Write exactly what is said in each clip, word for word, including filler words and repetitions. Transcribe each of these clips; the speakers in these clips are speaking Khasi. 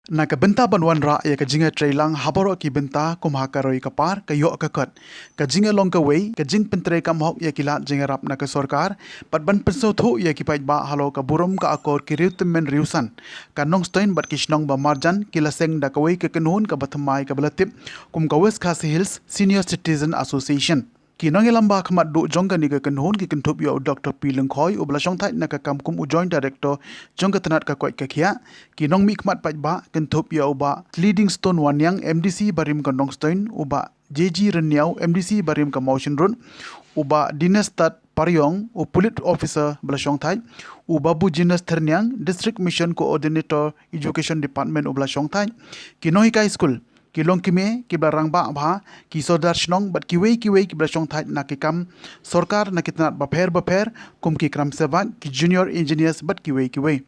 Na ka bynta ban wanrah ïa ka jingïatreilang ha baroh ki bynta kum ha ka roi ka par, ka ïoh ka kot, ka jingïalong kawei, ka jingpyntreikam hok ïa ki lad jingïarap na ka sorkar, bad ban pynsngewthuh ïa ki paidbah halor ka burom ka akor ki riewtymmen riewsan, ka Nongstoiñ bad ki shnong ba marjan ki la seng da kawei ka kynhun kaba thymmai kaba la tip kum ka West Khasi Hills Senior Citizen Association. Ki nongïalam ba khmat duh jong kane ka kynhun ki kynthup ïa u Doctor P Lyngkhoi uba la shongthait na ka kam kum u Joint Director jong ka tnat ka koit ka khiah. Ki nongmihkhmat paidbah kynthup ïa u Bah Leadingstone Wanniang, M D C barim ka Nongstoiñ, u Bah J G Rynniaw, M D C barim ka Mawshynrut, u Bah Dinesh Tat Pariong, u Police Officer ba la shongthait, u Babu Jinas Thyrniang, District Mission Coordinator Education Department uba la shongthait, ki nonghikai skul, ki longkmie kiba rangbah bha, ki sordar shnong bad kiwei kiwei kiba la shongthait na ki kam sorkar na ki tnat bapher bapher kum ki kramsevak, ki junior engineers bad kiwei kiwei.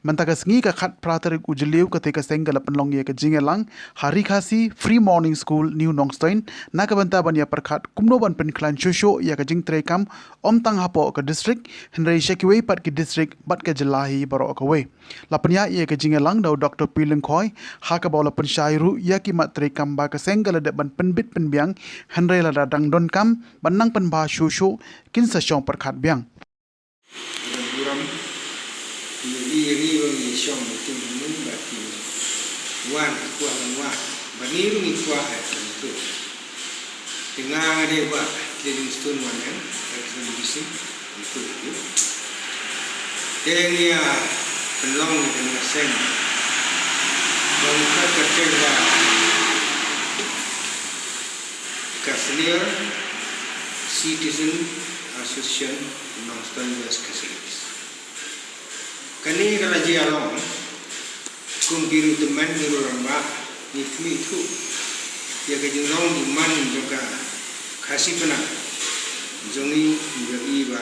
Mynta ka sngi ka khatphra tarik u Jylliew, kata ka seng ka la pynlong ïa ka jingïalang ha Ri Khasi Free Morning School, New Nongstoiñ, na ka bynta ban ïa pyrkhat kumno ban pynkhlaiñ shuh shuh ïa ka jingtreikam, ym tang hapoh ka district hynrei sha kiwei pat ki district bad ka jylla hi baroh kawei. La pynïaid ïa ka jingïalang da u Doctor P Lyngkhoi, ha kaba u la pynshai ruh ïa ki mat treikam ba ka seng ka la dep ban pynbit pynbiang, hynrei lada dang donkam ban nang pynbha shuh shuh, kin sa shong pyrkhat biang. Burom, ïa i ri wa ngi shong meeting mynnin ba ki wan ki kwah ban wad, ba ngi ruh ngi kwah eh pyntu. Te nga nga dei Bah Livingstone Wanniang, ex M D C, ngi kut ïa ki. Te ngi ïa pynlong ïa kane ka seng ba ngi kat ka teng ba ka Senior Citizen Association Nongstoiñ West Khasi Hills. Kane ka la jia long kum ki riewtymmen ki rangbah, ngi khmih thuh ïa ka jinglong jingman jong ka Khasi Pnar jong ngi, ngi ïohi ba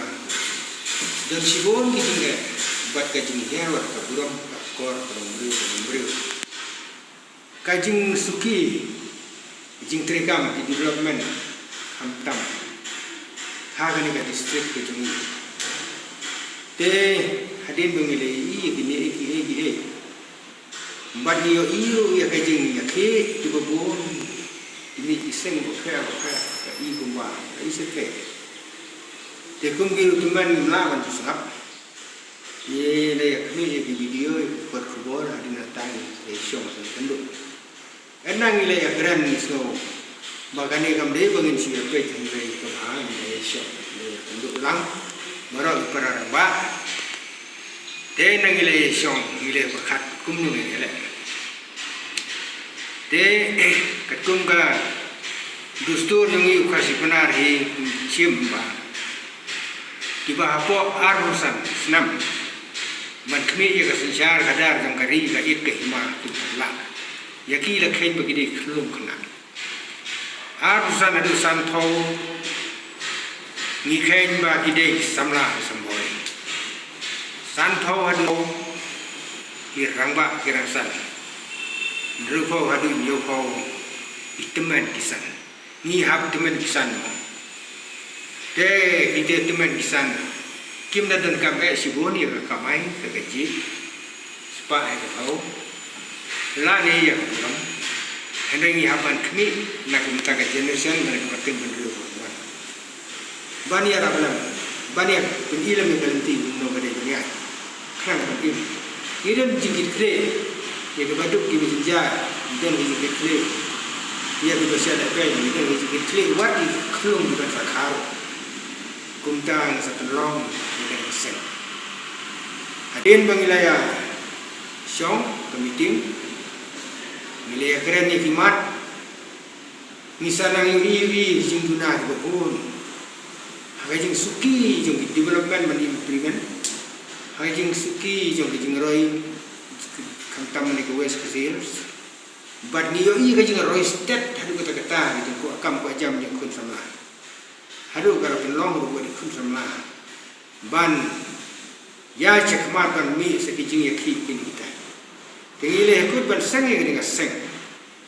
don shibun ki jingeh bad ka jinghiar wat ka burom ka akor ka longbriew ka longbriew. Ka jingsuki jingtreikam ki development khamtam ha kane ka district ka jong ngi. Te hadien ba ngi la ïohi ïa kine kiei kiei, bad ngi ïohi ruh ïa ka jingïakhih kiba bun ki mih ki seng bapher bapher, ka i kumba ka i syrkhei. Te kum ki riewtymmen ngim lah ban sngap. Ngi la ïa khmih ïa ki video, ïa ki kot khubor hadien nangta ngi la ïa shong sngewthuh. Hynrei ngi la ïa kren ngi sngew ba kane kam dei ba ngin shu ïa peit, hynrei kaba ngi la ïa shong, ngi la ïa kynduh lang baroh ki para rangbah. Te ngi la ïa shong ngi la ïa pyrkhat kumno ngin ïa leh. Te katkum ka dustur jong ngi u Khasi Pnar hi, ngi shim ba kiba hapoh arphew san snem ban khmih ïa ka synshar khadar jong ka ri, ka ïit ka hima, kim pat lah. Ïa ki la kheiñ ba ki dei khyllung khynnah. Arphew san haduh sanphew ngi kheiñ ba ki dei ki samla ki samboi. Sanphew haduh ki rangbah ki rangsan. Hynriewphew haduh hynñiewphew ki tymmen ki san. Ngi hap tymmen ki san mo. Te kita tymmen ki san kim da donkam eh shibun ïa ka kamai ka kajih, spah ïa ka thew, lane ïa ka burom. Hynrei ngi hap ban khmih na ka bynta ka generation, na ka bynta ka bynriew ka bynwan. Ban ïarap lem, ban ïa pyn-i lem ïa ka lynti kumno ka dei ban ïaid. Khnang ban im. Ngi don jingkitkhlieh ïa kiba duk kiba jynjar, ngi don ka jingkitkhlieh ïa kiba shah lehbeiñ, ngi don ka jingkitkhlieh wat ïa ki khyllung kiban sa kha ruh. Kumta ngi sa pynlong ïa kane ka seng. Hadien ba ngi la ïa shong ka meeting, ngi la ïa kren ïa ki mat, ngi sa nang ïohi ïa ki jingduna kiba bun ha ka jingsuki jong ki development ban implement, ha ka jingsuki jong ki jingroi khamtam ne ka West Khasi Hills. Bad ngi ïohi ka jingroi stet haduh katta katta ka jingkwah kam kwah jam jong khun samla. Haduh ka la pynlong ruh ka dei khun samla ban ïa shakhmat ban mih sa ki jingïakhih kin kita. Te ngi la ïa kut ban seng ïa kane ka seng.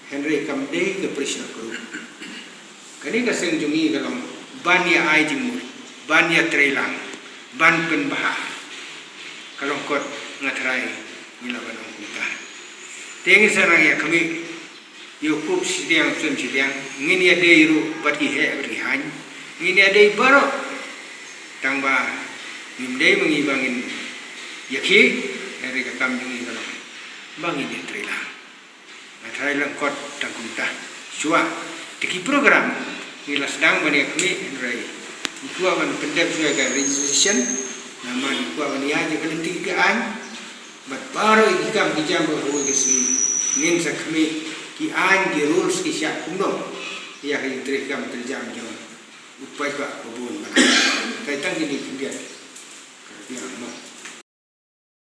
Hynrei kam dei ka Prishna Group. Kane ka seng jong ngi ka long ban ïa ai jingmut, ban ïatreilang, ban pynbha. Ka long kot nga trai ngi lah ban ong kumta. Te ngin sa nang ïa khmih ïa u kup shiteng, u sem shiteng, ngin ïa dei ruh bad ki heh bad ki haiñ, ngin ïa dei baroh. Tang ba ngim dei ma ngi ba ngin ïa khie, hynrei ka kam jong ngi ka long ba ngin ïa trei lang. Nga tharai lyngkot tang kumta. Shuwa te ki program ngi la sdang ban ïa khmih, hynrei ngi kwah ban pyndep shuwa ka registration. Namar ngi kwah ban ïa ka lynti ki aiñ bad baroh ki kam ki jam ba hawei ka sngi ngin sa khmih ki aiñ, ki rules, ki shah kumno ïa ka ïing trei kam trei jam jong u paidbah ba bun ba la. Kai tang kine khyndiat ka biang mo.